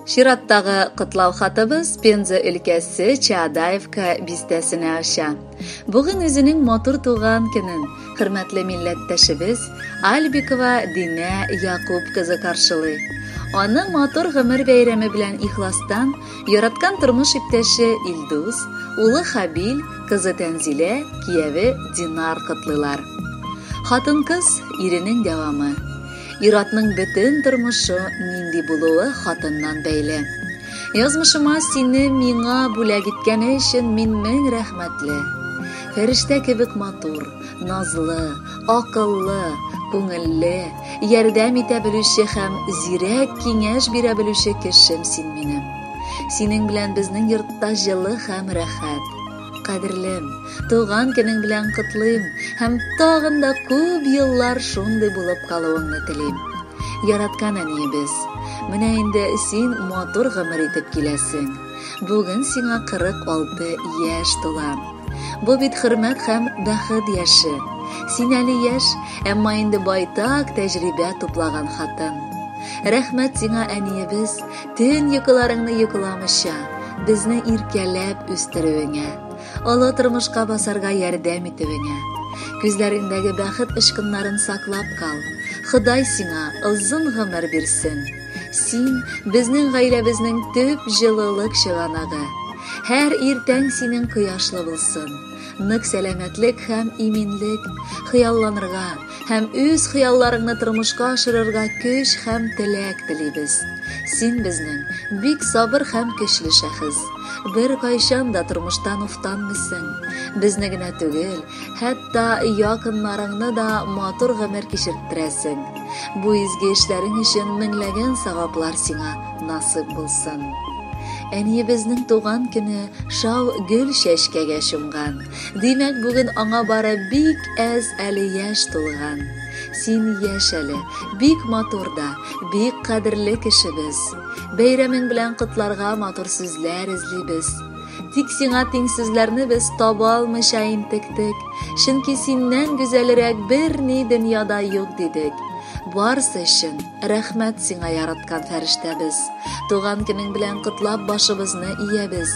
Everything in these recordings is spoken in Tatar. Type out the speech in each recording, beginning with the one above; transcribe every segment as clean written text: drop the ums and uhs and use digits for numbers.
Чираттагы котлау хатыбыз Пенза өлкәсе Чаадаевка бистәсенә оча. Бүген үзенең матур туган көнен хөрмәтле милләттәшебез Альбикова Динә Якуб кызы каршылый. Аны матур гомер бәйрәме белән ихластан яраткан тормыш иптәше Илдус, улы Хабил, кызы Тәнзилә, кияве Динар котлыйлар. Хатын-кыз иренең дәвамы. Ир-атның бөтен тормышы нинди булуы хатыннан бәйле. Язмышыма сине миңа бүләк иткәне өчен мин мең рәхмәтле. Фәрештә кебек матур, назлы, акыллы, күңелле, ярдәм итә белүче һәм зирәк киңәш бирә белүче кешем син минем. Синең белән безнең йортта җылы һәм рәхәт. Кадерлем, туган көнең белән котлыйм һәм тагын да күп еллар шундый булып калуыңны телим. Яраткан әниебез, менә инде син матур гомер итеп киләсең. Бүген сиңа 46 яшь тула. Бу бит хөрмәт һәм бәхет яше. Син әле яшь, әмма инде байтак тәҗрибә туплаган хатын. Рәхмәт сиңа, әниебез, төн йокыларыңны йокламыйча, безне иркәләп үстерүеңә, олы тормышка басарга ярдәм итүеңә. Күзләреңдәге бәхет очкыннарын саклап кал. Ходай сиңа озын гомер бирсен. Син безнең гаиләбезнең төп җылылык чыганагы. Һәр иртәң синең кояшлы булсын. Нык сәламәтлек һәм иминлек, хыялланырга һәм үз хыялларыңны тормышка ашырырга көч һәм теләк телибез. Син безнең бик сабыр һәм көчле шәхес. Бер кайчан да тормыштан уфтанмыйсың. Безне генә түгел, хәтта якыннарыңны да матур гомер кичерттерәсең. Бу изге эшләрең өчен меңләгән саваплар сиңа насыйп булсын. Әниебезнең туган көне шау гөл чәчкәгә чумган. Димәк, бүген аңа бары бик әз әле яшь тулган. Син яшь әле, бик матур да, бик кадерле кешебез. Бәйрәмең белән котларга матур сүзләр эзлибез. Тик сиңа тиң сүзләрне без таба алмыйча интектек, чөнки синнән гүзәлрәк берни дөньяда юк дидек. Барсы өчен рәхмәт сиңа, яраткан фәрештәбез. Туган көнең белән котлап башыбызны иябез.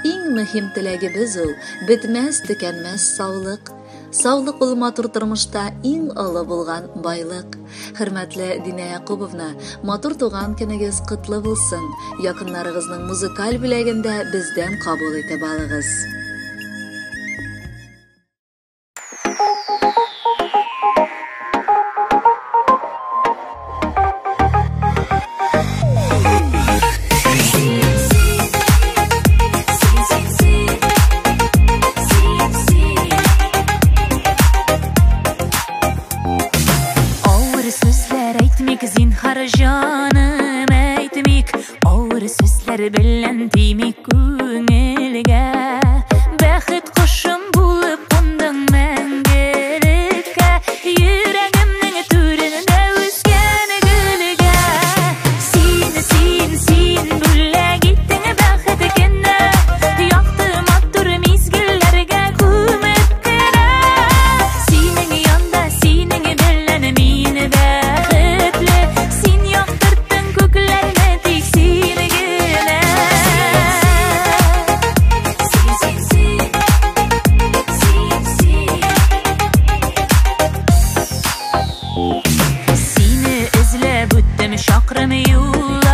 Иң мөһим теләгебез ул бетмәс-төкәнмәс саулык. Саулык ул матур тормышта иң олы булган байлык. Хөрмәтле Динә Якубовна, матур туган көнегез котлы булсын. Якыннарыгызның музыкаль бүләген дә бездән кабул итеп алыгыз. Авыр сүзләр әйтмик, зинһар җаным, әйтмик. Авыр сүзләр белән тимик күңелгә. Бәхет кошым булып кундың мәңгелеккә, йөрәгемнең түрендә үскән гөлгә. Син, син, син бүләк иттең бәхет кенә, якты матур мизгелләргә күмеп кенә. Синең янда, синең белән мин бәхетле, син яктырттың күкләрне, тик син генә. Син, син, син, син, син. Сине эзләп үттем чакрым юл.